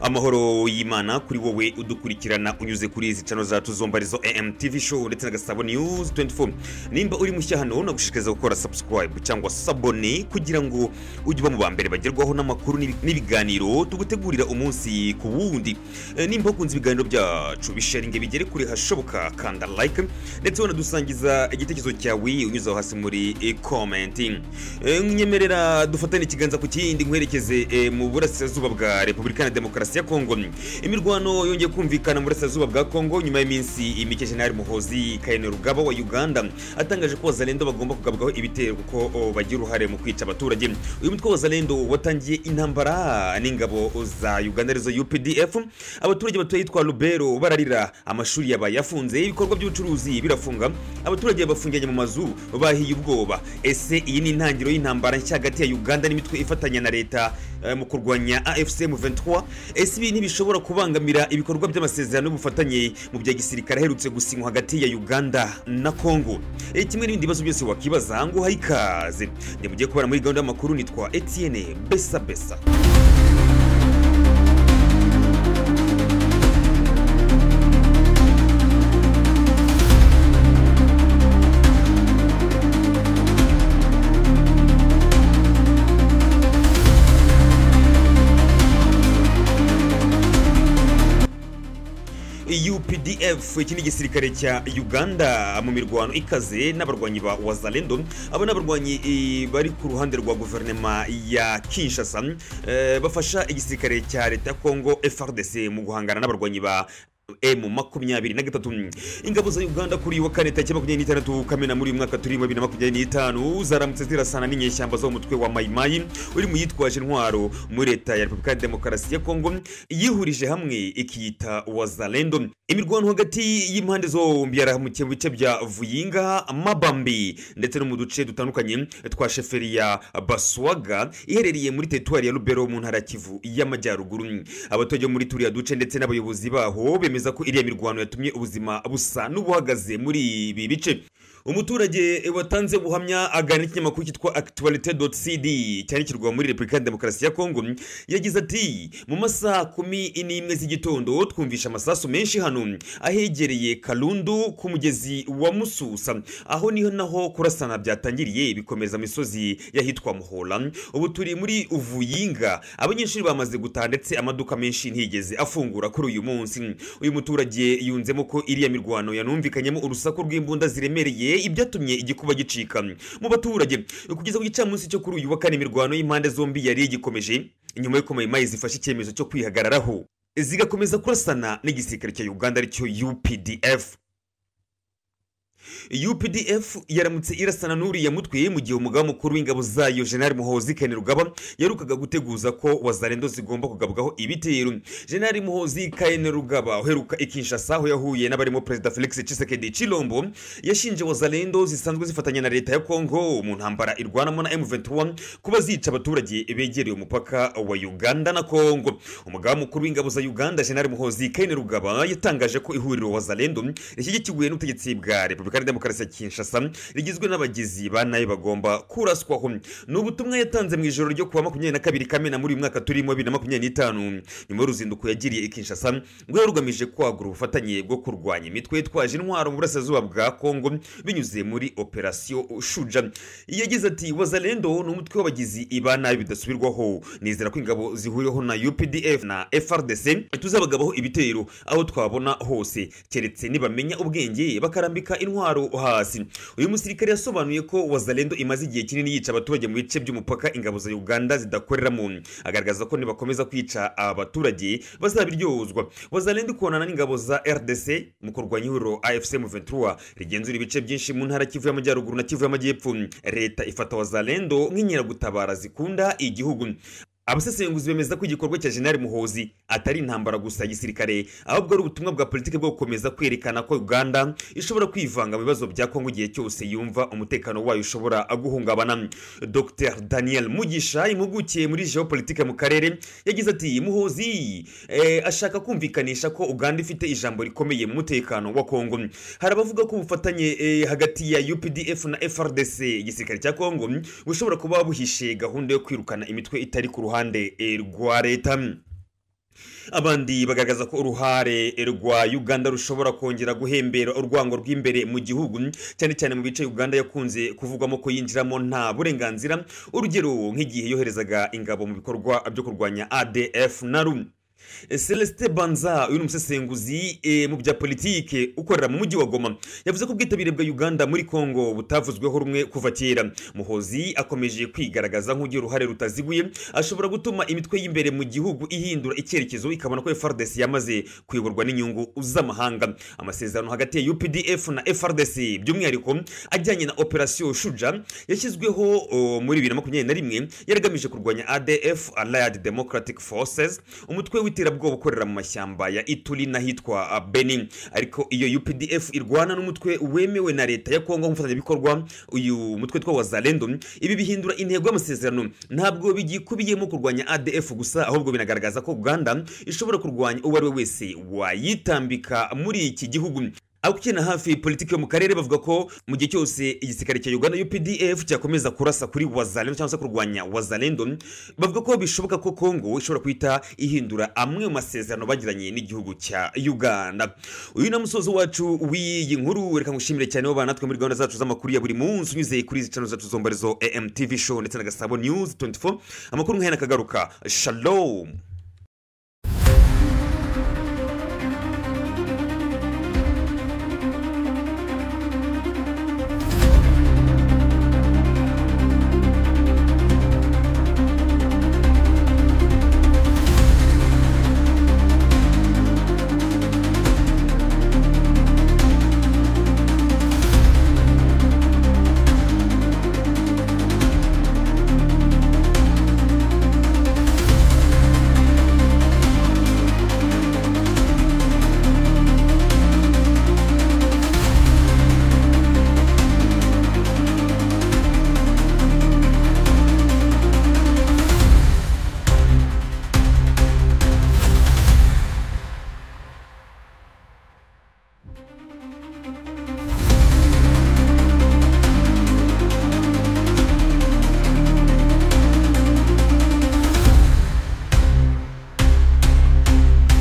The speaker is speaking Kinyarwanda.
Amahoro y'Imana kuri wowe udukurikirana unyuze kuri izi channel zacu zombarizo AMTV Show ndetse na Gasabo News 24. Nimba uri mushya hano nagushishikariza gukora subscribe cyangwa sabone kugira ngo ujye uba mu ba mbere bagerwaho n'amakuru n'ibiganiro tugutegurira umunsi ku wundi. Nimba ukunze ibiganiro byacu bisharinge bigere kure hashoboka, kanda like ndetse wanadusangiza igitekerezo cyawe unyuze aho hasi muri comment. Nyemerera dufatane ikiganza ku kindi nkwerekeze mu burasirazuba bwa Repubulika ya Demokarasi ya Kongo. Imirwano yongeye kumvikana mu burasirazuba bwa Kongo nyuma y'iminsi imike General Muhoozi Kainerugaba wa Uganda atangaje ko Wazalendo bagomba kugabwaho ibitero kuko bagira uruhare mu kwica abaturage. Uyu mutwe wa Wazalendo watangiye intambara n'ingabo za Uganda arizo UPDF. Abaturage batuye yitwa Lubero bararira, amashuri yabaye yafunze, ibikorwa by'ubucuruzi birafunga, abaturage bafunganye mu mazu bahiye ubwoba. Ese iyi ni intangiriro y'intambara nshya hagati ya Uganda n'imitwe ifatanya na leta mu kurwanya AFC M23? Ese ibi ntibishobora kubangamira ibikorwa by'amasezerano y'ubufatanye mu bya gisirikare aherutse gusinywa hagati ya Uganda na Kongo? Kimwe n'ibindi bibazo byose wakibaza ngo hayikaze. Ndi mugiye kubara muri gahunda y'amakuru, nitwa Etienne Besa Besa. UPDF iki ni igisirikare cya Uganda mu mirwano ikaze n'abarwanyi ba Wazalendo. Abo n'abarwanyi bari ku ruhande rwa guverinoma ya Kinshasa, bafasha igisirikare cya leta ya Kongo FARDC mu guhangana n'abarwanyi ba M23. Ingabo za Uganda kuri wa kane tariki 26 Kamena muri mwaka turi 2025 zaramutse zirasana n'inyeshyamba zo mutwe wa Mai Mai uri mu yitwaje intwaro muri leta ya Repubulika ya Demokarasi ya Kongo yihurije hamwe ikiyita Wazalendo. Imirwano hagati y'impande zombi yarahamukiye mu bice bya Vuyinga, Mabambi ndetse no mu duce dutandukanye twa sheferi ya Baswaga iherereye muri teritwari ya Lubero mu ntara ya Kivu y'Amajyaruguru. Abaturage muri turiya duce ndetse n'abayobozi baho bemeza ko iriya mirwano yatumye ubuzima busa n'ubuhagaze muri ibi bice. Umuturage watanze ubuhamya aganira n'ikinyamakuru cyitwa actualite.cd cyandikirwa muri Repubulika ya Demokarasi ya Kongo yagize ati: mu masaha 11 z'igitondo twumvisha amasasu menshi hano ahegereye Kalundu ku mugezi wa Mususa, aho niho naho kurasana byatangiriye bikomeza misozi yahitwa Muhola. Ubu turi muri Uvuyinga, abanyeshuri bamaze gutaha ndetse amaduka menshi ntigeze afungura kuri uyu munsi. Uyu muturage yunzemo ko iriya mirwano yanumvikanyemo urusaku rw'imbunda ziremereye, ibyatumye igikuba gicika mu baturage. Kugeza ku gicamunsi cyo kuri uyu wa kane imirwano y'impande zombi yari igikomeje nyuma y'uko Mai Mai zifashe icyemezo cyo kwihagararaho zigakomeza kurasana n'igisirikare cya Uganda aricyo UPDF. UPDF yaramutse irasana n'uriya mutwe mu gihe umugaba mukuru w'ingabo zayo General Muhoozi Kainerugaba yarukaga guteguza ko Wazalendo zigomba kugabwaho ibitero. General Muhoozi Kainerugaba uheruka i Kinshasa aho yahuye n'abarimo Perezida Felix Tshisekedi Tshilombo yashinje Wazalendo zisanzwe zifatanya na leta ya Kongo mu ntambara irwanamo na M23 kuba zica abaturage begereye umupaka wa Uganda na Kongo. Umugaba mukuru w'ingabo za Uganda General Muhoozi Kainerugaba yatangaje ko ihuriro Wazalendo rishyigikiwe n'ubutegetsi bwa Repubulika ya Demokarasi ya Kinshasa rigizwe n'abagizi ba nabi bagomba kuraswaho. Ni ubutumwa yatanze mu ijoro ryo kuwa 22 Kamena muri mwaka turimo 2025 nyuma y'uruzinduko yagiriye i Kinshasa ngo yarugamije kwagura ubufatanye bwo kurwanya imitwe yitwaje intwaro mu burasirazuba bwa Kongo binyuze muri Operation Shuja. Yagize ati: Wazalendo ni umutwe w'abagizi ba nabi bidasubirwaho, nizera ko ingabo zihuriweho na UPDF na FARDC tuzabagabaho ibitero aho twabona hose, keretse nibamenya ubwenge bakarambika intwaro hasi. Uyu musirikare yasobanuye ko Wazalendo imaze igihe kinini yica abaturage mu bice by'umupaka ingabo za Uganda zidakoreramo, agaragaza ko nibakomeza kwica abaturage bazabiryozwa. Wazalendo ikorana n'ingabo za RDC mu kurwanya ihuriro AFC M23 rigenzura ibice byinshi mu ntara Kivu y'Amajyaruguru na Kivu y'Amajyepfo. Leta ifata Wazalendo nk'inkeragutabara zikunda igihugu. Abasesenguzi bemeza ko igikorwa cya General Muhoozi atari intambara gusa gisirikare, ahubwo ari ubutumwa bwa politiki bwo gukomeza kwerekana ko Uganda ishobora kwivanga mu bibazo bya Kongo igihe cyose yumva umutekano wayo ushobora guhungabana. Dr Daniel Mugisha, impuguke muri geopolitike mu karere, yagize ati Muhoozi ashaka kumvikanisha ko Uganda ifite ijambo rikomeye mu mutekano wa Kongo. Hari abavuga ko ubufatanye hagati ya UPDF na FARDC, igisirikare cya Kongo, bushobora kuba buhishe gahunda yo kwirukana imitwe itari ku ruhande rwa leta. Abandi bagaragaza ko uruhare rwa Uganda rushobora kongera guhembera urwango rw'imbere mu gihugu, cyane cyane mu bice Uganda yakunze kuvugwamo ko yinjiramo nta burenganzira, urugero nk'igihe yoherezaga ingabo mu bikorwa byo kurwanya ADF NALU. Celestin Banza, uyu ni umusesenguzi mu bya politike ukorera mu mujyi wa Goma, yavuze ko ubwitabire bwa Uganda muri Kongo butavuzweho rumwe kuva kera. Muhozi akomeje kwigaragaza nk'ugira uruhare rutaziguye, ashobora gutuma imitwe y'imbere mu gihugu ihindura icyerekezo, ikabona ko FARDC yamaze kuyoborwa n'inyungu z'amahanga. Amasezerano hagati ya UPDF na FARDC, by'umwihariko ajyanye na Operation Shuja yashyizweho muri 2021, yaragamije kurwanya ADF, Allied Democratic Forces, umutwe w'iterabwoba ukorera mu mashyamba ya Ituri n'ahitwa Beni. Ariko iyo UPDF irwana n'umutwe wemewe na leta ya Kongo nk'umufatanyabikorwa, uyu mutwe twa Wazalendo, ibi bihindura intego y'amasezerano. Ntabwo bigikubiyemo kurwanya ADF gusa, ahubwo binagaragaza ko Uganda ishobora kurwanya uwo ari we wese wayitambika muri iki gihugu. Abakina hafi politiki yo mu karere bavuga ko mu gihe cyose igisirikare cya Uganda UPDF cyakomeza kurasa kuri Wazalendo cyangwa se kurwanya Wazalendo, bavuga ko bishoboka ko Kongo ishobora kwita ihindura amwe mu masezerano bagiranye n'igihugu cya Uganda. Uyu ni musozo wacu w'iyi nkuru. Reka ngushimire cyane bo natwe muri gahunda zacu z'amakuru ya buri munsi unyuze kuri izi channel zacu zombi, arizo AMTV Show ndetse na Gasabo News 24. Amakuru nk'aya nakagaruka. Shalom.